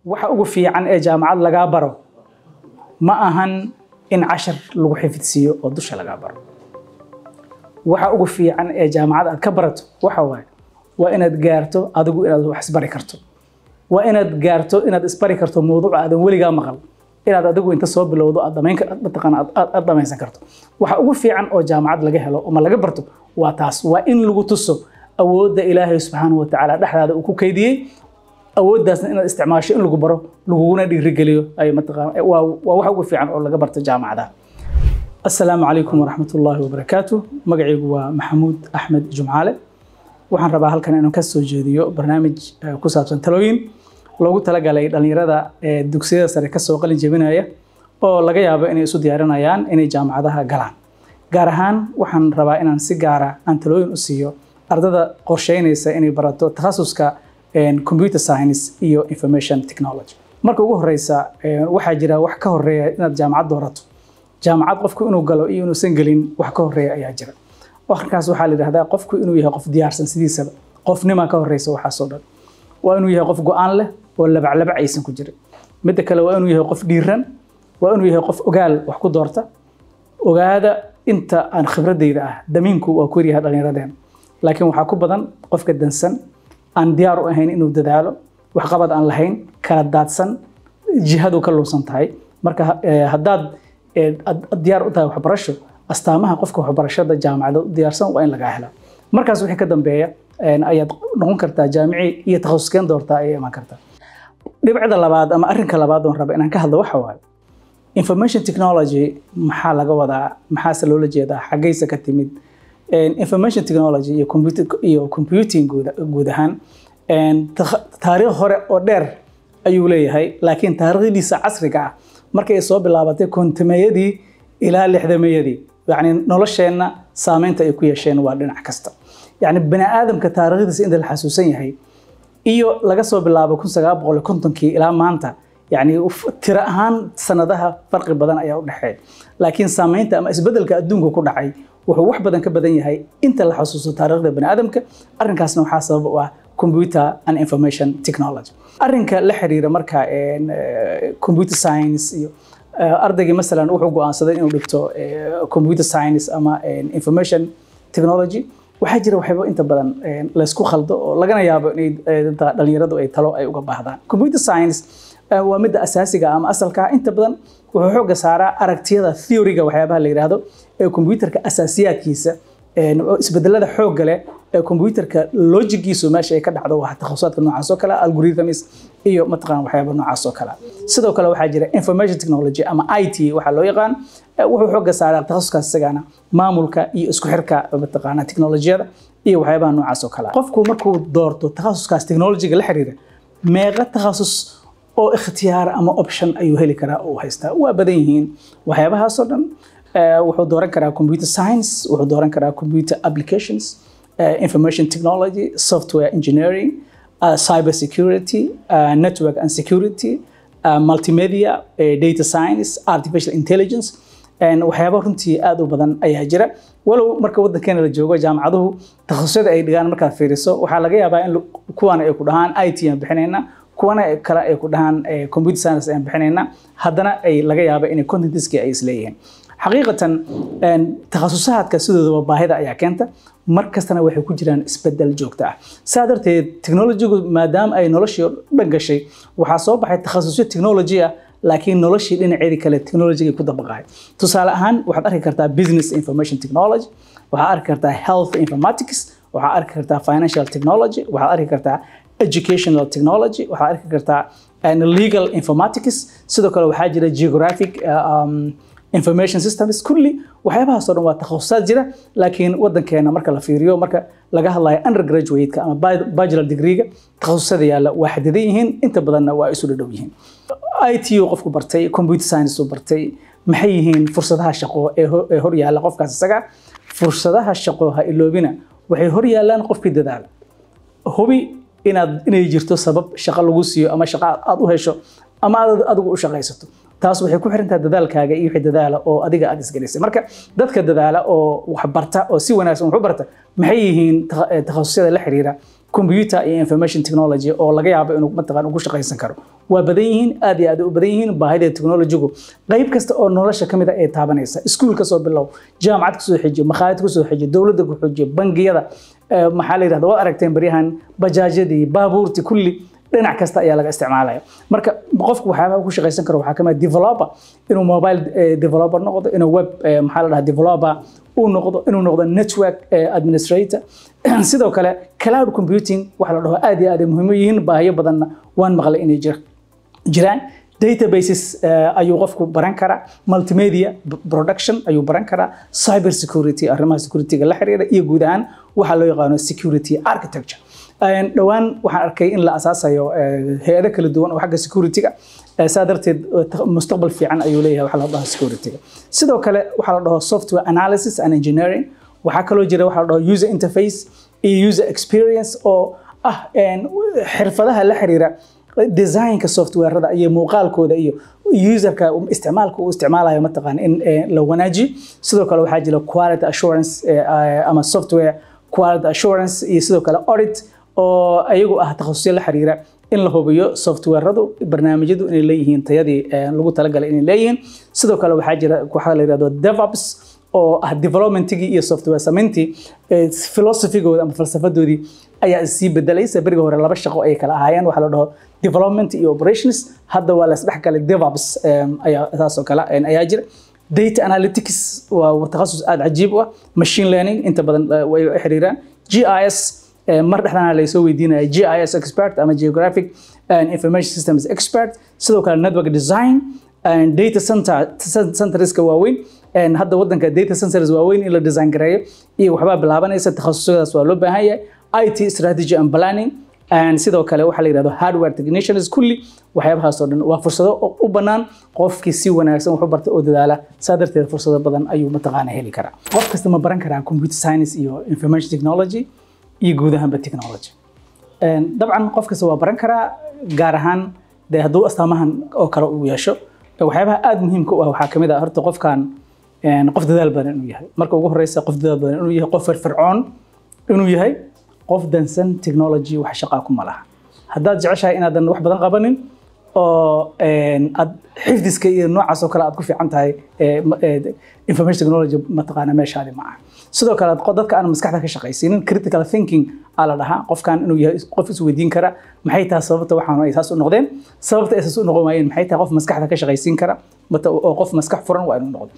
Waxa ugu fiican ee jaamacad lagaa baro ma ahan in cashar lagu xifidsiiyo oo dusha lagaa baro. Waxa ugu fiican ee jaamacad aad ka barato waxa waaye waa inaad gaarto adigu inaad wax isbari karto, waa inaad gaarto inaad isbari karto mowduuc aadan weligaa maqal, inaad adigu inta soo bilowdo aad dhamayn mataqaana aad dhamaysan karto. Waxa ugu fiican oo jaamacad laga helo ama laga barto waa taas, waa in lagu tuso awoodda Ilaahay subxaanahu wa tacaala dhexdaada uu ku kaydiyey, awooddaasna inaad isticmaasho in lagu baro laguguna dhiirigeliyo ay mataqaana waa waxa ugu fiican oo laga barto jaamacadaha. Assalaamu calaykum waraxmatullaahi wabarakaatu. Magacaygu waa Maxamuud Axmed Jumcaale. Waxaan rabaa halkan inaan ka soo jeediyo barnaamij ku saabsan talooyin loogu talagalay dhalinyarada ee dugsiyada sare kasoo qalin jebinaya oo laga yaabo inay isu diyaarinayaan inay jaamacadaha galaan. Gaar ahaan waxaan rabaa inaan si gaara aan talooyin u siiyo ardada qorsheynaysa inay barato takhasuska computer science iyo information technology. Marka ugu horeysa, waxaa jira wax ka horeeya inaad jaamacad doorato. Jaamacad qofku inuu galo iyo inuusan gelin wax ka horeeya ayaa jira. Warkaas waxaa la yidhahdaa qofku inuu yahay qof diyaarsan sidiisaba, qofnima ka horeysa waxaasoo dhan. Waa inuu yahay qof go'aan leh oo labaclabac aysan ku jirin. Midda kale, waa inuu yahay qof dhiiran, waa inuu yahay qof ogaal wax ku doorta. Ogaada, inta aan khibradeyda ah, damiinku waa ku yaryahay dhallinyaradeen, laakiin waxaa ku badan qofka dansan, aan diyaar u ahayn inuu dadaalo, waxqabad aan lahayn, kala daadsan, jihadu ka lunsan tahay. Marka haddaad diyaar u tahay waxbarasho, astaamaha qofka waxbarashada jaamacada u diyaarsan waa in lagaa helaa. Markaas wixii ka dambeeya ayaad noqon kartaa jaamici iyo takhasuskeen doortaa ayay iman kartaa. Dhibicda labaad ama arrinka labaad oon raba inaan ka hadlo waxa waaye information technology. Maxaa laga wadaa? Maxaase loola jeedaa? Xaggayse ka timid information technology iyo computer iyo computing guud ahaan? Taariikh hore oo dheer ayuu leeyahay, laakiin taariikhdiisa casriga ah markay soo bilaabatay 50-meeyadii ilaa 60-meeyadii, yacni nolosheenna saameynta ay ku yeesheen waa dhinac kasta. Yacni bani aadamka taariikhdiisa inta la xasuusan yahay iyo laga soo bilaabo 1950-kii ilaa maanta, yacni tiro ahaan sanadaha farqi badan ayaa u dhexeeya, laakiin saameynta ama isbeddelka adduunka ku dhacay wuxuu wax badan ka badan yahay inta la xasuusto taariikhda bani aadamka. Arrinkaasna waxaa sabab u ah computer and information technology. Arrinka la xiriira marka computer science iyo ardaygii masalan wuxuu go'aansaday inuu dhigto computer science ama information technology, waxaa jira waxyaabo inta badan laysku khaldo oo lagana yaabo inay dhalinyaradu ay talo ay uga baahdaan. Computer science waa midda asaasiga ama asalka ah. Inta badan wuxuu xoogga saaraa aragtiyada theory-ga, waxyaabaha la yidhaahdo ee computerka asaasiyaadkiisa, isbedelada xoogga leh ee computerka logic-giisu meesha ay ka dhacdo. Waa takhasusaadka noocaas oo kale, algorithms iyo mataqaan waxyaaba noocaas oo kale. Sidoo kale waxaa jira information technology ama IT waxaa loo yaqaan. Wuxuu xoogga saaraa takhasuskaas isagana maamulka iyo isku xirka mataqaana teknolojiyada iyo waxyaabaha noocaas oo kale. Qofku markuu doorto takhasuskaas technology-ga la xiriira, meeqa takhasus oo ikhtiyaar ama option ayuu heli karaa oo uu haystaa? Waa badan yihiin waxyaabahaasoo dhan. Wuxuu dooran karaa computer science, wuxuu dooran karaa computer applications, information technology, software engineering, cyber security, network and security, multimedia, data science, artificial intelligence. Waxyaabo runtii aad u badan ayaa jira. Walow marka waddankeena la joogo, jaamacaduhu takhasusyada ay dhigaan markaad fiiriso, waxaa laga yaabaa in kuwana ay ku dhahaan IT aan bixinayna, kuwana kale ay ku dhahaan computer science ayaan bixinayna, haddana ay laga yaaba inay contents-kii ay isleeyihiin. Xaqiiqatan takhasusaadka sidoodaba baahida ayaa keenta, mar kastana waxay ku jiraan isbedel joogto ah. Saa darteed technology-gu maadaama ay noloshii oo dhan gashay, waxaa soo baxay takhasusyo technology ah, laakiin noloshii dhinaceedii kale technology ku dabaqahay. Tusaale ahaan, waxaad arki kartaa business information technology, waxaad arki kartaa health informatics, waxaad arki kartaa financial technology, waxaad arki kartaa educational technology, waxaad arki kartaa legal informatics. Sidoo kale waxaa jira geographic information systems. Kulli waxyaabahaas oo dhan waa takhasusaad jira, laakiin waddankeena marka la fiiriyo, marka laga hadlayo undergraduate-ka ama bachelor degree-ga, takhasusada yaalla waa xadidan yihiin, inta badanna waa isu dhadhow yihiin. IT uu qofku bartay, computer science uu bartay, maxay yihiin fursadaha shaqo ee hor yaalla qofkaas isaga? Fursadaha shaqo, ha iloobina, waxay hor yaallaan qofkii dadaala. Hubi inay jirto sabab shaqo lagu siiyo ama shaqo aad u hesho ama aad adigu u shaqaysato. Taas waxay ku xiran tahay dadaalkaaga iyo wixii dadaala oo adiga aad isgelisay. Marka dadka dadaala oo wax barta oo si wanaagsan wax u barta, maxay yihiin takhasusyada la xiriira Computer iyo information technology oo laga yaabo inuu mataqaan ugu shaqaysan karo. Waa badan yihiin, aad iyo aad u badan yihiin. Baahida technology-gu qayb kasta oo nolosha ka mid ah ay taabanaysa. Iskuul ka soo bilow, jaamacad ka soo xijiyo, makhaayad ku soo xijiyo, dowladda ku xijiyo, bangiyada, maxaa la yidhahda, waad aragteen baryahan bajaajyadii, baabuurtii, kulli dhinac kasta ayaa laga isticmaalaya. Marka qofku waxyaabaha ku shaqaysan karo waxaa kamid ah developer, inuu mobile developer noqdo, inuu web maxaa la dhahaa developer uu noqdo, inuu noqdo network administrator. Sidoo kale cloud computing waxa la dhaho aad iyo aad ay muhiim u yihiin, baahiyo badanna waan maqlay inay jiraan. Databases ayuu qofku baran karaa, multimedia production ayuu baran karaa, cyber security, arrimaha security-ga la xiriira, iyo guud ahaan waxaa loo yaqaano security architecture. Dhowaan waxaan arkay in la asaasayo hay-ado kala duwan oo xagga security-ga, saa darteed mustaqbal fiican ayuu leeyahay waxa la dhaho security-ga. Sidoo kale waxaa la dhaho software analysis and engineering. Waxaa kaloo jira waxa la dhaho user interface iyo user experience, oo ah xirfadaha la xiriira designka softwarada iyo muuqaalkooda iyo userka isticmaalka uu isticmaalayo mataqaan in la wanaajiyo. Sidoo kale waxaa jira quality assurance ama software quality assurance, iyo sidoo kale audit, oo ayagu ah takhasusyo la xiriira in la hubiyo softwaradu, barnaamijyadu inay leeyihiin tayadii lagu talagalay inay leeyihiin. Sidoo kale waxaa jira waxaa la yidhahdo DevOps, oo ah developmentigii iyo software samayntii philosophygooda ama falsafadoodii ayaa isii bedelaysa. Beriga hore laba shaqo ay kala ahaayeen, waxaa la dhaho development iyo operations. Hadda waa la isdhex galay, DevOps ayaa saas oo kale ayaa jira. Data analytics waa takhasus aad cajiib u ah. Machine learning inta badan way xiriiraan. GIS, mar dhexdana laysoo weydiinaya GIS expert ama geographic and information systems expert. Sidoo kale network design and data center centerska waaweyn. Hadda wadanka data centers waaweyn in la design gareeyo iyo waxbaa bilaabanaysa, takhasusyadaas waa loo baahan yahay. IT strategy and planning, and sidoo kale waxaa la yidhahdo hardware technicians. Kulli waxyaabahaas oo dhan waa fursado u bannaan qofkii si wanaagsan wax u barta oo dadaala. Saa darteed fursado badan ayuu mataqaana heli karaa. Qof kasta ma baran karaa computer science iyo information technology iyo guud ahaanba technology? Dabcan qof kasta waa baran karaa, gaar ahaan dee hadduu astaamahan oo kale uu yeesho. Waxyaabaha aada muhiimka u ah waxaa kamid ah horta qofkan qof dadaal badan inuu yahay. Marka ugu horeysa qof dadaal badan inuu yahay, qof firfircoon inuu yahay. Qof dansan technology wax shaqaa kuma laha. Haddaad jeceshahay inaadan wax badan qabanin oo aad xifdiska iyo noocaas oo kale aad ku fiican tahay, information technology mataqaana meeshaadi ma aha. Sidoo kale dadka aan maskaxda ka shaqaysiinin, critical thinking aa la dhahaa, qofkan inuu yahay qof isweydiin kara maxay tahay sababta waxaan ay saas u noqdeen, sababta ay saas u noqon waayeen maxay tahay. Qof maskaxda ka shaqaysiin kara oo qof maskax furan waa inuu noqdo.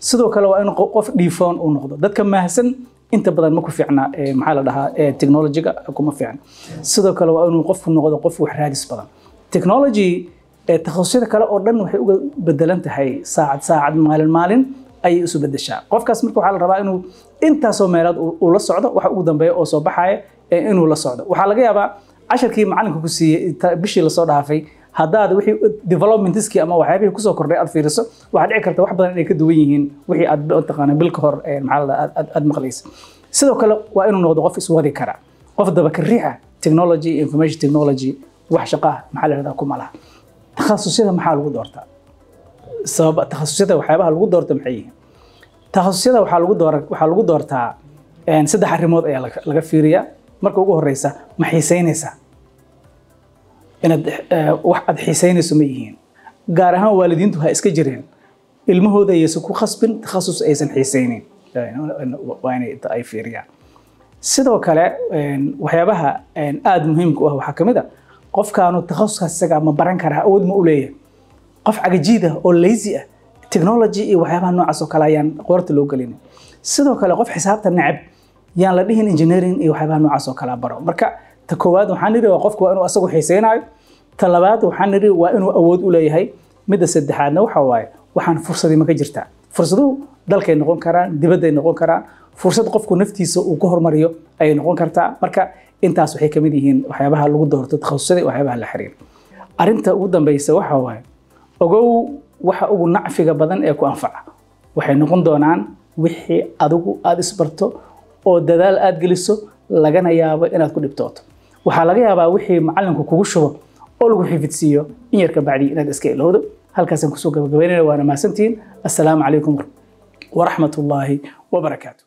Sidoo kale waa inuu qof dhiifoon uu noqdo. Dadka mahadsan inta badan ma ku fiicna, maxaa la dhahaa, technology-ga kuma fiicna. Sidoo kale waa inuu qofku noqdo qof wax raadis badan. Technology takhasusyada kale oo dhan waxay uga bedelan tahay saacad saacad, maalin maalin ayay isu bedeshaa. Qofkaas marka waxaa la rabaa inuu intaasoo meelood uu la socdo, waxa ugu dambeeya oo soo baxaya inuu la socdo. Waxaa laga yaabaa casharkii macalinka ku siiyey bishii lasoo dhaafay, haddaad wixii developmentskii ama waxyaabihii kusoo kordhay aad fiiriso, waxaa dhici karta wax badan inay ka duwan yihiin wixii aad mataqaana bil ka hor maxaa la aad maqlaysa. Sidoo kale waa inuu noqdo qof iswadi kara. Qof dabaka riixa technology, information technology wax shaqo ah maxaa la yidhahdaa kuma laha. Takhasusyada maxaa lagu doortaa? Sabab takhasusyada waxyaabaha lagu doorto maxay yihiin? Takhasusyada waxaa lagu doortaa saddex arrimood ayaa laga fiiriyaa. Marka ugu horeysa, ma xiiseynaysaa? Inaad wax aad xiiseynayso ma yihiin? Gaar ahaan waalidiintu ha iska jireen ilmahooda ayaysan ku khasbin takhasus aysan xiiseynin, waa inay ay fiiriyaan. Sidoo kale waxyaabaha aada muhiimka u ah waxaa kamid a qofkaanu takhasuskaas isaga ma baran karaa, awood ma u leeyahay? Qof cagajiid ah oo lazy ah technology iyo waxyaabaha noocaas oo kale ayaan qoorta loo gelinin. Sidoo kale qof xisaabta neceb yaan la dhihin engineering iyo waxyaabaha noocaas oo kale baro. Marka ta koowaad waxaan nidhi waa qofku waa inuu asagu xiiseynayo. Ta labaad waxaan nidhi waa inuu awood u leeyahay. Midda saddexaadna waxa waaye waxaan fursadii ma ka jirtaa? Fursaduhu dalkay noqon karaan, dibadday noqon karaan, fursad qofku naftiisa uu ku hormariyo ayay noqon kartaa. Marka intaas waxay kamid yihiin waxyaabaha lagu doorto takhasusada, waxyaabaha la xiriira. Arrinta ugu dambeysa waxa waaye, ogow, waxa ugu nacfiga badan ee ku anfaca waxay noqon doonaan wixii adigu aada isbarto oo dadaal aada geliso, lagana yaabo inaad ku dhibtooto. Waxaa laga yaabaa wixii macalinku kugu shubo oo lagu xifidsiiyo in yar ka bacdi inaad iska ilowdo. Halkaasaan kusoo gabagabaynayna, waana mahadsantihiin. Assalaamu calaykum waraxmat ullaahi wabarakaatu.